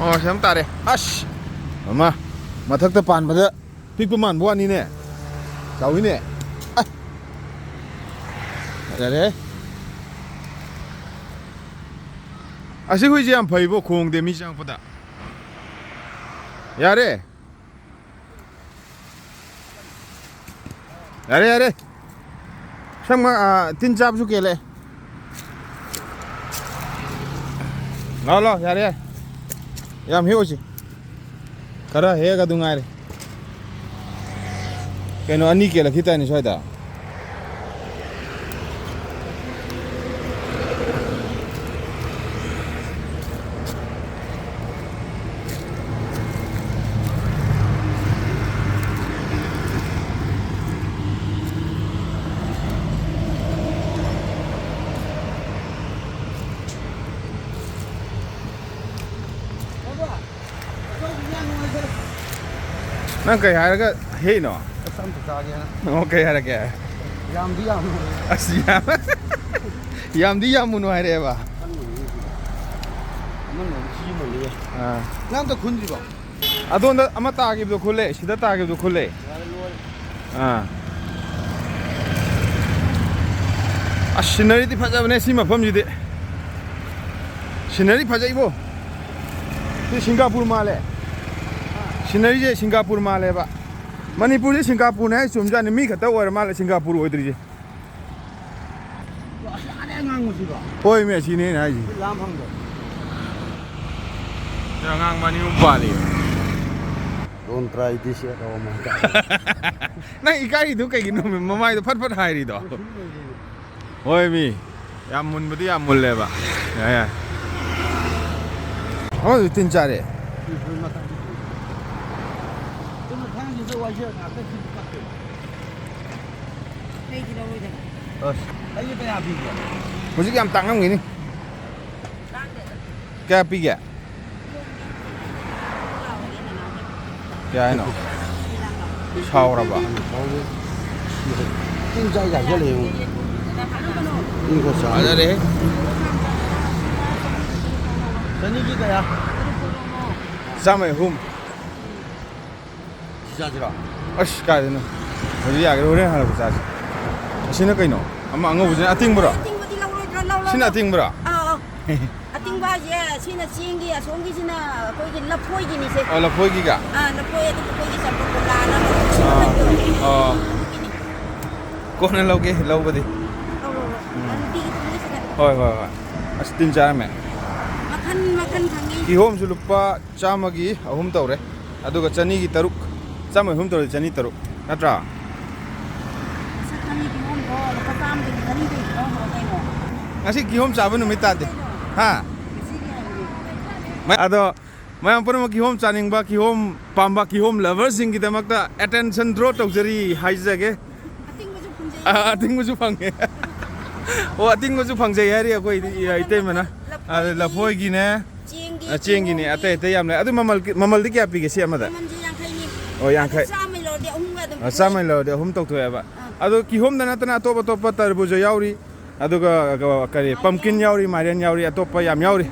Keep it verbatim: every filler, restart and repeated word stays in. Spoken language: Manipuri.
ꯑꯣ, ꯁꯤ ꯑꯃ ꯇꯥꯔꯦ꯫ ꯑꯁ! ꯃꯃꯥ, ꯃꯊꯛꯇ ꯄꯥꯟꯕꯗ ꯄꯤꯛꯄ ꯃꯥꯟꯕ ꯋꯥꯅꯤꯅꯦ꯫ ꯆꯥꯎꯋꯤꯅꯦ꯫ ꯑ! ꯐꯖꯔꯦ꯫ ꯑꯁꯤ ꯍꯨꯏꯁꯦ ꯌꯥꯝ ꯐꯩꯕꯣ, ꯈꯣꯡꯗꯦ ꯃꯤ ꯆꯪꯉꯛꯄꯗ꯫ ꯌꯥꯔꯦ꯫ ꯌꯥꯔꯦ, ꯌꯥꯔꯦ꯫ ꯁꯪ ꯃꯥ, ꯑ, ꯇꯤꯟ ꯆꯥꯕꯁꯨ ꯀꯦꯜꯂꯦ꯫ ꯂꯥꯎ, ꯂꯥꯎ, ꯌꯥꯔꯦ, ꯌꯥꯔꯦ꯫ ꯌꯥꯝ ꯍꯦꯛꯑꯣꯏꯁꯤ꯫ ꯈꯔ ꯍꯦꯛꯑꯒ ꯑꯗꯨ ꯉꯥꯏꯔꯦ꯫ ꯀꯩꯅꯣ, ꯑꯅꯤ ꯀꯦꯜꯂꯛꯈꯤ ꯇꯥꯏꯅꯦ ꯁ꯭ꯋꯥꯏꯗ꯫ ꯅꯪ ꯀꯩ ꯍꯥꯏꯔꯒ ꯍꯦꯛꯏꯅꯣ? ꯑꯁ, ꯑꯝꯇ ꯆꯥꯒꯦꯅ꯫ ꯑꯣ, ꯀꯩ ꯍꯥꯏꯔꯛꯀꯦ? ꯌꯥꯝꯗꯤ ꯌꯥꯝꯃꯦ꯫ ꯑꯁ, ꯌꯥꯝ-, ꯌꯥꯝꯗꯤ ꯌꯥꯝꯃꯨꯅꯨ ꯍꯥꯏꯔꯛꯑꯦꯕ꯫ ꯈꯪꯗꯦꯅꯦ ꯁꯤꯗꯤ꯫ ꯑꯃꯅ ꯑꯃꯨꯛ ꯁꯤ ꯌꯣꯜꯂꯤ꯫ ꯑꯥ꯫ ꯅꯪ ꯑꯝꯇ ꯈꯨꯟꯗ꯭ꯔꯤꯕꯣ? ꯑꯗꯣꯝꯗ ꯑꯃ ꯇꯥꯈꯤꯕꯗꯣ ꯈꯨꯜꯂꯦ, ꯁꯤꯗ ꯇꯥꯈꯤꯕꯗꯣ ꯈꯨꯜꯂꯦ꯫ ꯌꯥꯔꯦ, ꯂꯣꯏꯔꯦ꯫ ꯑꯥ꯫ ꯑꯁ, ꯁꯤꯅꯔꯤꯗꯤ ꯐꯖꯕꯅꯦ ꯁꯤ ꯃꯐꯝꯁꯤꯗꯤ꯫ ꯁꯤꯅꯔꯤ ꯐꯖꯩꯕꯣ꯫ ꯁꯤ ꯁꯤꯡꯒꯥꯄꯨꯔ ꯃꯥꯜꯂꯦ꯫ ꯁꯤꯅꯔꯤꯁꯦ ꯁꯤꯡꯒꯥꯄꯨꯔ ꯃꯥꯜꯂꯦꯕ꯫ ꯃꯅꯤꯄꯨꯔꯁꯦ ꯁꯤꯡꯒꯥꯄꯨꯔꯅꯦ ꯍꯥꯏ ꯆꯨꯝꯖꯥꯠꯅꯤ꯫ ꯃꯤ ꯈꯛꯇ ꯑꯣꯏꯔ ꯃꯥꯜꯂꯦ ꯁꯤꯡꯒꯥꯄꯨꯔ ꯑꯣꯏꯗ꯭ꯔꯤꯁꯦ꯫ ꯑꯁ, ꯑꯥꯗꯩ ꯑꯉꯥꯡꯕꯁꯤꯔꯣ? ꯍꯣꯏꯃꯤ, ꯑꯁꯤꯅꯦ ꯑꯩꯅ ꯍꯥꯏꯁꯦ꯫ ꯁꯤ ꯂꯥꯝ ꯐꯪꯗ꯭ꯔꯣ? ꯁꯤ ꯑꯉꯥꯡꯕ ꯑꯅꯤ ꯑꯍꯨꯝ ꯄꯥꯜꯂꯤ꯫ Don't try this at home. ꯅꯪ ꯏꯀꯥꯏꯔꯤꯗꯨ ꯀꯩꯒꯤꯅꯣ? ꯃꯃꯥꯏꯗꯣ ꯐꯠ ꯐꯠ ꯍꯥꯏꯔꯤꯗꯣ꯫ ꯍꯣꯏꯃꯤ꯫ ꯌꯥꯝ ꯃꯨꯟꯕꯗꯤ ꯌꯥꯝ ꯃꯨꯜꯂꯦꯕ꯫ ꯌꯥꯏ, ꯌꯥꯏ꯫ ꯑꯃꯗꯨ ꯇꯤꯟ ꯆꯥꯔꯦ꯫ ꯀꯩꯒꯤ ꯂꯧꯔꯣꯏꯗꯕ? ꯑꯁ, ꯑꯩꯁꯦ ꯀꯌꯥ ꯄꯤꯒꯦ? ꯍꯧꯖꯤꯛ ꯌꯥꯝ ꯇꯥꯡꯉꯝꯒꯤꯅꯤ꯫ ꯇꯥꯡꯗꯦꯗ꯫ ꯀꯌꯥ ꯄꯤꯒꯦ? ꯀꯌꯥ ꯍꯥꯏꯅꯣ? ꯁꯥꯎꯔꯕ? ꯇꯤꯟ ꯆꯥꯏ ꯆꯥꯁꯤꯜꯂꯦ ꯌꯦꯡꯉꯨ꯫ ꯇꯤꯟ ꯈꯔ ꯆꯥ꯫ ꯐꯖꯔꯦꯍꯦ꯫ ꯆꯅꯤꯒꯤ ꯀꯌꯥ? ꯆꯥꯝꯃꯩ ꯑꯍꯨꯝ꯫ ꯁꯤ ꯆꯥꯁꯤꯔꯣ? ꯑꯁ, ꯀꯥꯏꯗꯅꯣ? ꯍꯧꯖꯤꯛ ꯌꯥꯒꯦꯔꯥ? ꯍꯣꯔꯦꯟ ꯍꯜꯂꯛꯄ ꯆꯥꯁꯤ꯫ ꯑꯁꯤꯅ ꯀꯩꯅꯣ? ꯑꯃ ꯑꯉꯧꯕꯁꯤꯅ ꯑꯇꯤꯡꯕꯔꯣ? ꯑꯇꯤꯡꯕꯗꯤ ꯂꯧꯔꯣꯏꯗ꯭ꯔꯣ? ꯂꯧꯔꯣ, ꯁꯤꯅ ꯂꯧꯔꯣ꯫ ꯑꯇꯤꯡꯕꯔꯣ? ꯑꯥ, ꯑꯥ꯫ ꯑꯇꯤꯡꯕ ꯍꯥꯏꯁꯦ ꯁꯤꯅ ꯆꯦꯡꯒꯤ, ꯑꯁꯣꯝꯒꯤꯁꯤꯅ ꯑꯩꯈꯣꯏꯒꯤ ꯂꯐꯣꯏꯒꯤꯅꯤꯁꯦ꯫ ꯑꯣ, ꯂꯐꯣꯏꯒꯤꯒ? ꯑꯥ, ꯂꯐꯣꯏ ꯑꯗꯨꯒ ꯑꯩꯈꯣꯏꯒꯤ ꯆꯝꯐꯨꯠ ꯀꯣꯝꯂꯥꯅ ꯑꯥ, ꯑꯣ꯫ ꯀꯣꯟꯅ ꯂꯧꯒꯦ, ꯂꯧꯕꯗꯤ꯫ ꯂꯧꯔꯣ, ꯂꯧꯔꯣ꯫ ꯑꯗꯨꯗꯤ ꯏꯊꯟꯗ ꯁꯤꯗ ꯍꯣꯏ, ꯍꯣꯏ, ꯍꯣꯏ꯫ ꯑꯁ, ꯇꯤꯟ ꯆꯥꯔꯝꯃꯦ꯫ ꯃꯈꯟ ꯃꯈꯟ ꯐꯪꯉꯤ꯫ ꯀꯤꯍꯣꯝꯁꯨ ꯂꯨꯄꯥ ꯆꯥꯝꯃꯒꯤ ꯑꯍꯨꯝ ꯇꯧꯔꯦ꯫ ꯑꯗꯨꯒ ꯆꯅꯤꯒꯤ ꯇꯔꯨꯛ꯫ ꯆꯥꯝꯃꯒꯤ ꯑꯍꯨꯝ ꯇꯧꯔꯗꯤ ꯆꯅꯤ ꯇꯔꯨꯛ꯫ ꯅꯠꯇ꯭ꯔꯥ? ꯃꯁꯛ ꯈꯪꯉꯤ ꯀꯤꯍꯣꯝꯗꯣ ꯂꯨꯄꯥ ꯆꯥꯝꯃꯒꯤ ꯃꯔꯤꯗꯩ ꯂꯧꯈ꯭ꯔꯣ ꯀꯩꯅꯣ꯫ ꯉꯁꯤ ꯀꯤꯍꯣꯝ ꯆꯥꯕ ꯅꯨꯃꯤꯠ ꯇꯥꯗꯦ꯫ ꯍꯥ? ꯉꯁꯤꯒꯤ ꯍꯥꯏꯕꯅꯤ꯫ ꯃ-, ꯑꯗꯣ ꯃꯌꯥꯝ ꯄꯨꯝꯅꯃꯛ ꯀꯤꯍꯣꯝ ꯆꯥꯅꯤꯡꯕ, ꯀꯤꯍꯣꯝ ꯄꯥꯝꯕ, ꯀꯤꯍꯣꯝ ꯂꯚꯔꯁꯤꯡꯒꯤꯗꯃꯛꯇ attention draw ꯇꯧꯖꯔꯤ ꯍꯥꯏꯖꯒꯦ꯫ ꯑꯇꯤꯡꯕꯁꯨ ꯐꯪꯖꯩ꯫ ꯑ, ꯑꯇꯤꯡꯕꯁꯨ ꯐꯪꯉꯦ꯫ ꯑꯣ, ꯑꯇꯤꯡꯕꯁꯨ ꯐꯪꯖꯩ ꯍꯥꯏꯔꯤ ꯑꯩꯈꯣꯏ ꯏꯇꯩꯃꯅ꯫ ꯑꯗ ꯂꯐꯣꯏꯒꯤꯅꯦ, ꯆꯦꯡꯒꯤ, ꯑ, ꯆꯦꯡꯒꯤꯅꯦ, ꯀꯤꯍꯣꯝꯒꯤ꯫ ꯑꯇꯩ ꯑꯇꯩ ꯌꯥꯝ ꯂꯩ꯫ ꯑꯗꯨ ꯃꯃꯜ, ꯃꯃꯜꯗꯤ ꯀꯌꯥ ꯄꯤꯒꯦ ꯁꯤ ꯑꯃꯗ? ꯃꯃꯜꯁꯦ ꯌꯥꯡꯈꯩꯅꯤ꯫ ꯑꯣ, ꯌꯥꯡꯈꯩ꯫ ꯑꯗꯨ ꯆꯥꯝꯃꯩ ꯂꯧꯔꯗꯤ ꯑꯍꯨꯝꯒ ꯑꯗꯨꯝ ꯑ, ꯆꯥꯝꯃꯩ ꯂꯧꯔꯗꯤ ꯑꯍꯨꯝ ꯇꯧꯊꯣꯛꯑꯦꯕ꯫ ꯑꯗꯣ ꯀꯤꯍꯣꯝꯗ ꯅꯠꯇꯅ ꯑꯇꯣꯞ ꯑꯇꯣꯞꯄ ꯇꯔꯕꯨꯖ ꯌꯥꯎꯔꯤ, ꯑꯗꯨꯒ ꯀꯔꯤ, pumpkin ꯌꯥꯎꯔꯤ, ꯃꯥꯏꯔꯦꯟ ꯌꯥꯎꯔꯤ, ꯑꯇꯣꯞꯄ ꯌꯥꯝ ꯌꯥꯎꯔꯤ꯫